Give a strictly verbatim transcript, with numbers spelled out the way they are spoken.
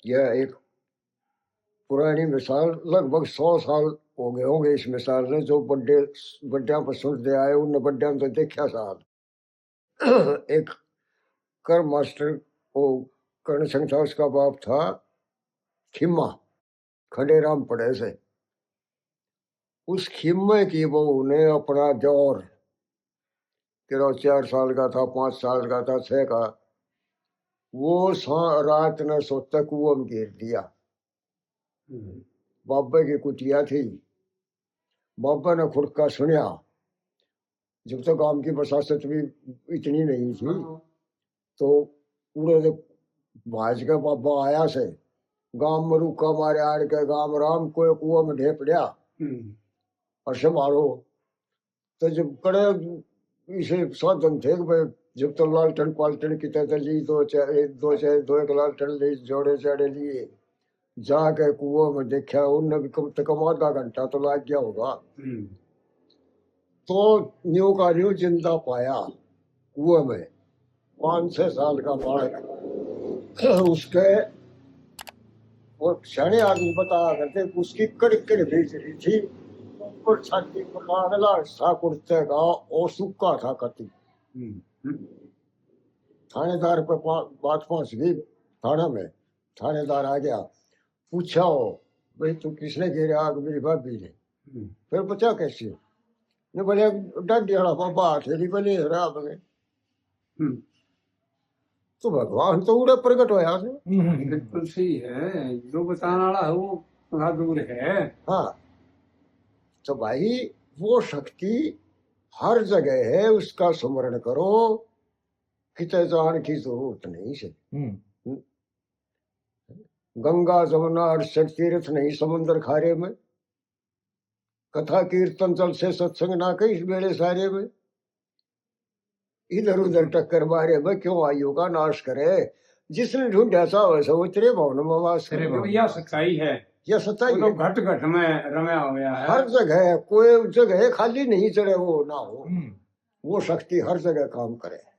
यह एक पुरानी मिसाल, लगभग सौ साल हो गए होंगे इस मिसाल ने। जो बड्डे, बड्डियां पर सुनते आए, उन बड्डियां ने तो देखा साल। एक कर मास्टर, वो कर्ण सिंह था, उसका बाप था खिम्मा, खंडेराम पड़े से। उस खिम्मे की बहू ने अपना दौर, तेरह चार साल का था, पाँच साल का था, छह का, वो सा-, रात ने सोते कुआं में गिर दिया। हम्म। बाबे की कुटिया थी, बाबे ने खुड़का सुनिया। जब तक गांव की बसासत भी इतनी नहीं थी, हाँ। तो उड़े तो भाज के बाबा आया से, गांव में रुका मारे आड़ के, गांव राम को कुआं में ढेपड़या। हम्म। और संभालो, तो जब कड़े इसे साधन थे कि भाई, जब तो लालटन पालटन किते तो ली, दो चार, दो चार, दो एक लालटन ली, जोड़े जाड़े लिए, जाके कुआं में देखा, उनने भी कम से कम आधा घंटा तो लाग गया होगा। हम्म। तो न्यू का न्यू जिंदा पाया कुएं में, पाँच छह साल का बालक। उसके वो सियाणे आदमी बताया करते कि उसकी कड़कड़ भीज रही थी, ऊपर छाती पर का अगला हिस्सा कुर्ते का, और सूखा था कति। हम्म। थानेदार पे पा-, बात पहुंच गई थाने में। थानेदार आ गया, पूछा हो, "भाई, तू किसने घेरा?" आग मेरी भाभी ने। हम्म। फिर बचा कैसे? ने बोले, "डांडी वाला बाबा हाथ नहीं बने, राम ने।" हम्म। तो भगवान तो उड़े प्रकट होया से। हम्म, बिल्कुल सही है, जो बताने वाला है वो थोड़ा दूर है। हाँ, तो भाई, वो शक्ति हर जगह है, उसका स्मरण करो, किते जान की जरूरत नहीं से। हम्म। गंगा जमुना अड़सठ तीर्थ नहीं समुंदर खारे में, कथा कीर्तन चल से सत्संग ना कहीं इस बेड़े सारे में। इधर उधर टक्कर मारे में क्यों आयु का नाश करे? जिसने ढूंढा चाहे से वो तेरे भवन में वास करे। तेरे भवन। यह सच्चाई है। यह सच्चाई वो तो है। घट घट में रम्या हुआ है। हर जगह, कोई जगह खाली नहीं चढ़े वो ना हो। हम्म। वो शक्ति हर जगह काम करे।